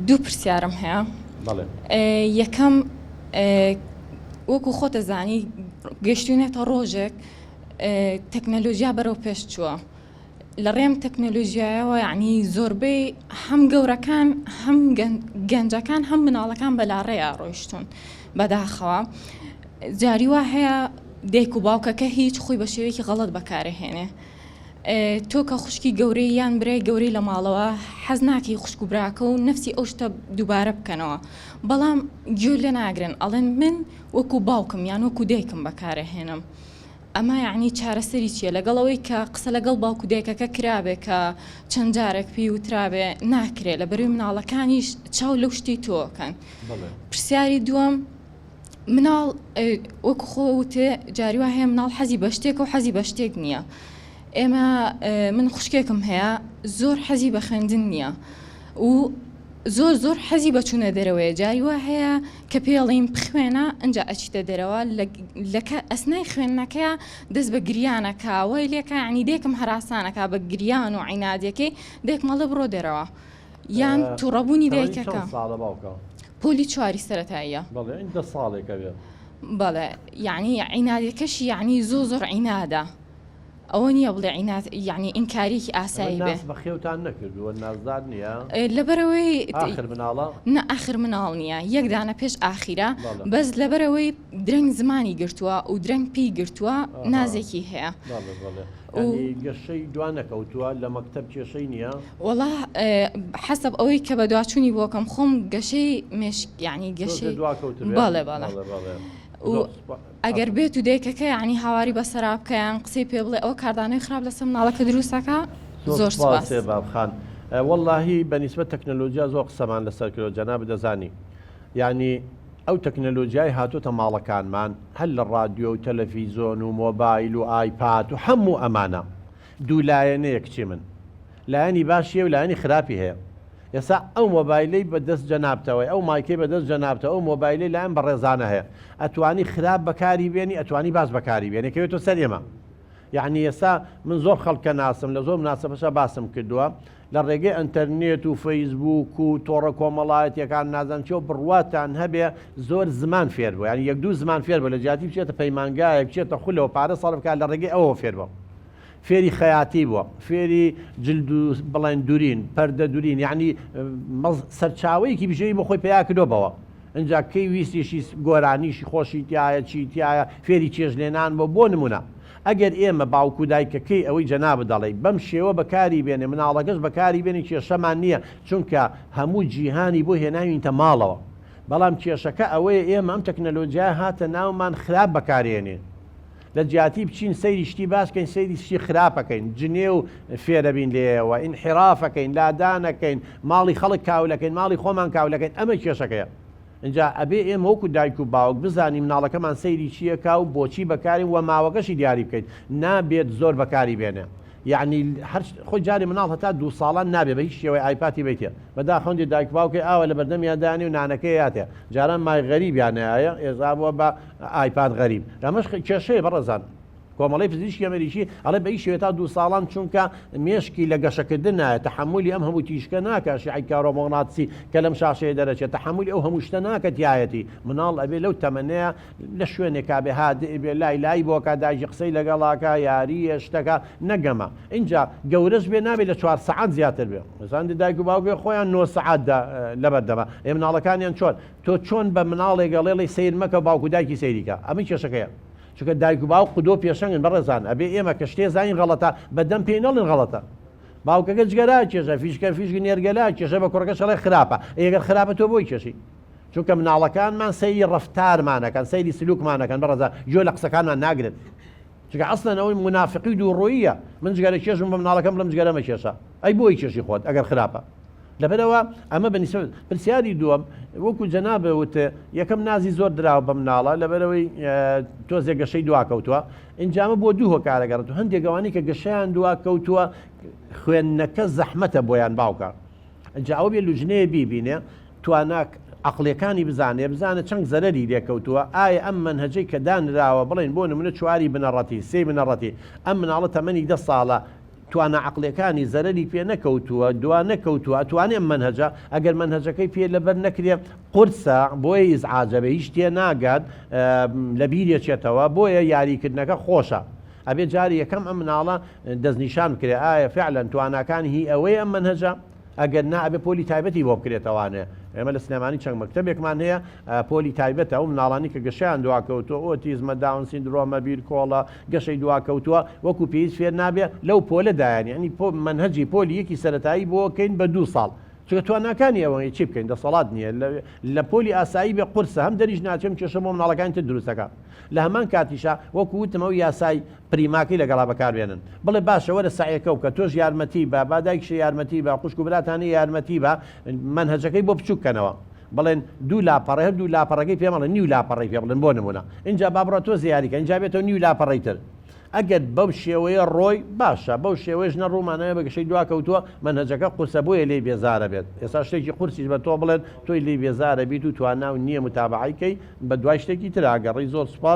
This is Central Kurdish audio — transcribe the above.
دوو پرسیارم هەیە. بەڵێ. یەکەم وەکو خۆتە زانی گەشتوینەتە ڕۆژێک تەکنەلۆژیا بەرەو پێش چووە لە ڕێم تەکنەلۆژیایەوە یعنی زۆربەی هەم گەورەکان هەم گەنجەکان هەم مناڵەکان بەلاڕێیا ڕۆیشتون بەداخەوە جاری وا هەیە دایک و باوکەکە هیچ خۆی بە شێوەیەکی غەڵەت بەکارهێنێ تۆ کە خوشکی گەورەی یان برای گەورەی لە ماڵەوە حەز ناکەی خوشک و براکە و نەفسی ئەو شتە دووبارە بکەنەوە بەڵام گوێ لێ ناگرن ئەڵێن من وەکو باوکم یان وەکو دایکم بەکارەهێنم ئەمە یعنی چارەسەری چییە لەگەڵ ئەوەی کە قسە لەگەڵ باوک و دایکەکە کرابێ کە چەند جارێک پێی وترابێ ناکرێ لە بەروی مناڵەکانیش چاو لەو شتی تۆکەن پرسیاری دووەم مناڵ وەکو خۆ وتێ جاری وا هەیە مناڵ حەزی بە شتێکە و حەزی بە شتێک نییە ئێمە من خوشکێکم هەیە زۆر حەزی بە خوێندن نییە و زۆر زۆر حەزی بە چوونە دەرەوەیە جاری وا هەیە کە پێڵیم بخوێنە ئەجا ئەچیتە دەرەوە لەکە ئەسنای خوێندنەکەیە دەست بە گریانەکە وای لێکە عنی دێکم هەراسانەکە بە گریان و عینادەکەی دێکمەڵێ بڕۆ دەرەوە یان توڕەبوونی دایکەکە. چەند ساڵە باوکە؟ پۆلی چواری سەرەتاییە. بەڵێ یانی دە ساڵێکە بێ. بەڵێ یانی عینادەکەشی یانی زۆر زۆر عینادە ئەوە نییە بڵێ عیناد یانی ئینکاریەکی ئاسایی بێ. ناز بەخێوتان نەکردووە نازدار نییە؟ لەبەرئەوەی ئاخر مناڵە؟ نا ئاخر مناڵ نییە یەک دانە پێش ئاخیرە بەس لەبەرئەوەی درەنگ زمانی گرتووە و درەنگ پێی گرتووە نازێکی هەیە. بەڵێ بەڵێ یانی گەشەی دوا نەکەوتووە لە مەکتەب کێشەی نییە؟ وەڵا حەسەب ئەوەی کە بەدواچوونی بۆ کەم خۆم گەشەی مێشک یانی گەشەی دواکەوتبێ بەڵێ بەڵێ و ئەگەر بێت و دایکەکە یانی هاواری بەسەرا بکە یان قسەی پێ بڵێ ئەوە کاردانەوەی خراپ لەسەر مناڵەکە دروست ئەکا زۆر سپاس باب خان وەڵاهی بە نیسبەت تەکنەلۆجیا زۆر قسەمان لەسەر کردوە جەنابت دەزانی یانی ئەو تەکنەلۆجیای هاتۆتە ماڵەکانمان هەر لە ڕادیۆ و تەلەفیزۆن و مۆبایل و ئایپاد و هەموو ئەمانە دوو لایەنەیە کچی من لایەنی باشی هەیە و لایەنی خراپی هەیە ئێستا ئەو مۆبایلەی بە دەست جەنابتەوەی ئەو مایکەی بە دەست جەنابتەوە ئەو مۆبایلەی لایەن بەڕێزانە هەیە ئەتوانی خراپ بەکاری بێنی ئەتوانی باش بەکاری بێنی کەوێتە سەر ئێمە یەعنی ئێستا من زۆر خەڵک کە ناسم لە زۆر مناسەبەشا باسم کردووە لە ڕێگەی ئەنتەرنێت و فەیسبووک و تۆڕە کۆمەڵایەتیەکان نازانم چیەوە بڕواتان هەبێ زۆر زمان فێر بوو یانی یەک دوو زمان فێر بوو لە جیاتی بچێتە پەیمانگایەک بچێتە خولەوە پارە سەرف بکات لە ڕێگەی ئەوەوە فێر بوو فێری خەیاتی بووە فێری جلد و بڵێن دورین پەردە دورین یعنی سەرچاوەیەکی بژێوی بۆ خۆی پەیا کردووە بەوە ئینجا کەی ویستیشی گۆرانیشی خۆشی تیایە چی تیایە فێری چێژ لێنان بۆ بۆ نمونە ئەگەر ئێمە باوک و دایکەکەی ئەوەی جەنابت دەڵێی بەم شێوە بەکاری بێنێ مناڵەکەش بەکاری بێنێ کێشەمان نییە چونکە هەموو جیهانی بۆ هێناوینتە ماڵەوە بەڵام کێشەکە ئەوەیە ئێمە ئەم تەکنەلۆجیایە هاتە ناومان خراپ بەکارێنین لە جیاتی بچین سەیری شتی باش کەین سەیری شتی خراپەکەین جنێو فێرەبین لێیەوە ئینحرافەکەین لادانەکەین ماڵی خەڵک کاولەکەین ماڵی خۆمان کاولەکەین ئەمە کێشەکەیە ئینجا ئەبێ ئێمە وەکو دایک و باوک بزانین مناڵەکەمان سەیری چیەکا و بۆچی بەکاری وە ماوەکەشی دیاری بکەین نابێت زۆر بەکاری بێنێ یەعنی هەر خۆی جارێ مناڵ هەتا دوو ساڵان نابێ بە هیچ شێوەی ئایپاتی بەیتێ بەداخەوە هەندێ دایک و باوکێ ئاوا لە بەردەمیان دانێ و نانەکەی یاتێ جاران مای غەریب یان نایە ئێستا بووە بە ئایپاد غەریب ئەمەش کێشەیە بەڕێزان کۆمەڵەی پزیشکی ئەمریکی ئەڵێ بە هیچ شێوەیە تا دوو ساڵان چونکە مێشکی لە گەشەکردن نایە تەحەمولی ئەم هەموو تیشکە ناکا شیعەی کارۆموغناتسی کە لەم شاشەیە دەرەچێت تەحەمولی ئەو هەموو شتە ناکە تیایەتی مناڵ ئەبێ لەو تەمەنەیە لە شوێنێکا بێ هادئ بێ لای لای بۆکا دایکی قسەی لەگەڵاکا یارییە شتەکە نەگەمە ئینجا گەورەش بێ نابێ لە چوار سەعات زیاتر بێ مەسەلەن دایک و باوکێ خۆیان نۆ سەعات لەبەردەمە ئێ مناڵەکانیان چۆن تۆ چۆن بە مناڵێک ئەڵێڵی سەیر مەکە باوک و دایکی سەیری کە ئەمە کێشەکەیە چونکە دایک و باوک قودوە پێشەنگن بەڕێزان ئەبێ ئێمە کە شتێ زانین غەڵەتە بە دەم پێی نەڵێن غەڵەتە باوکەکە جگەرە کێشە فیشکە فیشک نێرگەلە کێشە بە کوڕەکەش ئەڵێ خراپە ئەی ئەگەر خراپە تۆ بۆی کێشی چونکە مناڵەکانمان سەیری ڕەفتارمان ئەکەن سەیری سلوکمان ئەکەن بەڕێزان گوێ لە قسەکانمان ناگرن چونکە ئەسڵەن ئەوەی مونافقی و دووڕووییە من جگەرە کێشم بە مناڵەکەم بڵێم جگەرە مەکێشە ئەی بۆی کێشی خۆت ئەگەر خراپە لەبەرئەوە ئەمە بە نیسبەت پرسیاری دووەم وەکو جەنابت وت یەکەم نازی زۆر دراوە بە مناڵە لەبەرئەوەی تۆزێک گەشەی دواکەوتووە ئینجا ئەمە بۆ دوو هۆکار ئەگەڕێتەوە هەندێک ئەوانەی کە گەشەیان دواکەوتووە خوێندنەکە زەحمەتە بۆیان باوکە ئینجا ئەوە بێ لوجنەیە بیبینێ توانا عەقڵیەکانی بزانێ بزانێ چەند زەرەری لێکەوتووە ئایا ئەم مەنهەجەی کە دانراوە بڵێن بۆ نمونە چواری بنەڕەتی سێی بنەڕەتی ئەم مناڵە تەمەنی دە ساڵە. توانا عەقڵیەکانی زەرەری پێ نەکەوتووە دوا نەکەوتووە ئەتوانێ ئەم مەنهەجە ئەگەر مەنهەجەکەی پێ لەبەر نەکرێ قورسە بۆیە ئیزعاجە بێ هیچ تێ ناگات لە بیرێچێتەوە بۆیە یاریکردنەکە خۆشە ئەبێ جاری یەکەم ئەم مناڵە دەستنیشان بکرێ ئایا فعلا تواناکانی هی ئەوەیە ئەم مەنهەجە ئەگەر نا ئەبێ پۆلی تایبەتی بۆ بکرێتەوانێ ئێمە لە سلێمانی چەند مەکتەبێکمان هەیە پۆلی تایبەتە ئەو مناڵانی کە گەشەیان دواکەوتووە ئۆتیزمە داون سیندرۆمە بیرکۆڵە گەشەی دواکەوتووە وەکو پێویست فێر نابێ لەو پۆلە دایان یعنی مەنهەجی پۆلی یەکی سەرەتایی بۆ کەین بە دوو ساڵ چونکە تواناکانی ئەوەیە چی بکەین دەسەڵات نییە لە پۆلی ئاسایی بێ قورسە هەم دەریش ناچێم کێشە بۆ مناڵەکانی تر دروستەکە لە هەمان کاتیشا وەکو وتم ئەو یاسای پریماکەی لەگەڵا بەکاربێنن بڵێ باشە وەرە سەعیەکە بکە تۆش یارمەتی بە با دایکیشە یارمەتی بە خوشک و براتانی یارمەتی بە مەنهەجەکەی بۆ بچوک کەنەوە بڵێن دوو لاپەڕە هەر دوو لاپەڕەکەی پێ مەڵێن نیو لاپەڕەی پێ بڵێن بۆ نمونە ئینجا با بڕۆ تۆزێ یاری کە ئینجا بێتەوە نیو لاپەڕەی تر ئەگەر بەو شێوەیە ڕۆی باشە بەو شێوەیەش نە ڕوومانەوە بە گەشەی دواکەوتووە مەنهەجەکە قورسە بۆیە لێی بێزارە بێت ئێستا شتێکی قورسیش بە تۆ بڵێن تۆی لێی بێزارە بیت و تواناو نییە متابەعەی کەی بە دوای شتێکی ترا گەڕی زۆر سوپاس.